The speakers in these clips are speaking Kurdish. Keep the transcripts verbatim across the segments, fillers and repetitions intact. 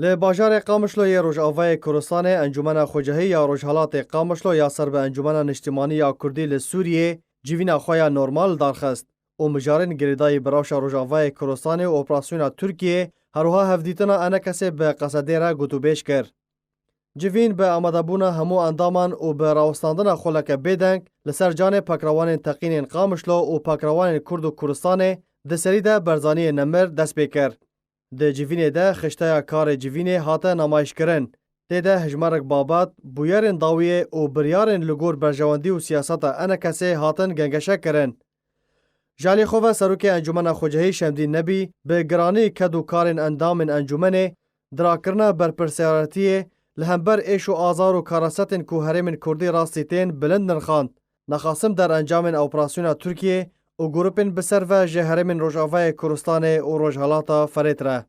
Li bajarê Qamişlo yê Rojavayê Kurdistanê Encûmena Xwecihî ya Rojhelatê Qamişlo ya ser bi Encûmena Niştimanî ya Kurdî li Sûriyê civîna xwe ya normal li dar xist û mijarên girêdayî bi rewşa Rojavayê Kurdistanê û operasyona Tirkiyê, her wiha hevdîtina enekesê bi qesedê re gotûbêj kir. Civîn bi amadebûna hemû endaman û bi rawestandina xuleke bêdeng li ser canê pakrewanên teqînên Qamişlo û pakrewanên Kurd û Kurdistanê di serî de berzaniyê nemir dest pê kir. Di civînê de xişteya karê civînê hate namayîşkirin. Tê de hejmarek babet, bûyerên dawiyê û biryarên li gor berjewendî û siyaseta enekesê hatin gengeşe kirin. Ji alî xwe ve Serokê Encûmena Xwecihî Şemdîn Nebî bi giranî ked û karên endamên encûmenê, dirakirina berpirsyariyetiyê li hember êş û azar û karasetên ku herêmên Kurdî rastî tên bilind nirxand. Nexasim derencamên operasyona Tirkiyê û grûpên bi ser ve ji herêmên Rojavayê Kurdistanê û Rojhelata Ferêt re.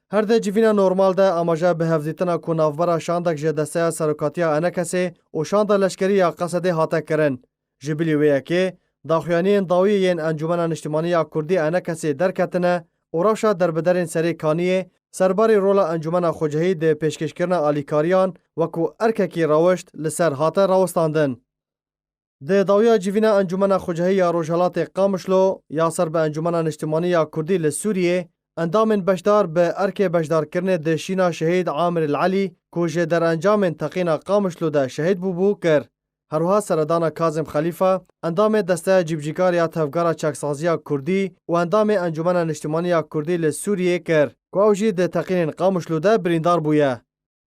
Her di civîna normal de amaje bi hevdîtina ku navbera şandek ji desteya serokatiya enekesê û şanda leşkerî ya qesedê hate kirin. Ji bilî wê yekê, daxuyaniyên dawî yên Encûmena Niştimanî ya Kurdî enekesê derketine û rewşa derbiderên serê kaniyê serbarî rola Encûmena Xwecihî di pêşkêşkirina alîkariyan wekû erkekî rewişt li ser hate rawestandin. Di dawiya civîna Encûmena Xwecihî ya Rojhelatê Qamişlo ya ser bi Encûmena Niştimanî ya Kurdî li Sûriyê, endamên beşdar bi erkê beşdarkirinê di şîna şehîd Amir El Elî ku ji derencamên teqîna Qamişlo de şehîd bûbû kir. Herwiha seredana Kazim Xelîfa, endamê Desteya Cîbicîkar ya Tevgera Çaksaziya Kurdî û endamê Encûmena Niştimanî ya Kurdî li Sûriyê kir ku ew jî di teqînên Qamişlo de birîndar bûye.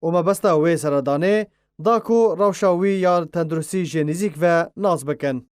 Û mebesta wê seredanê da ku rewşa wî ya tenduristî ji nîzîk ve nas bikin.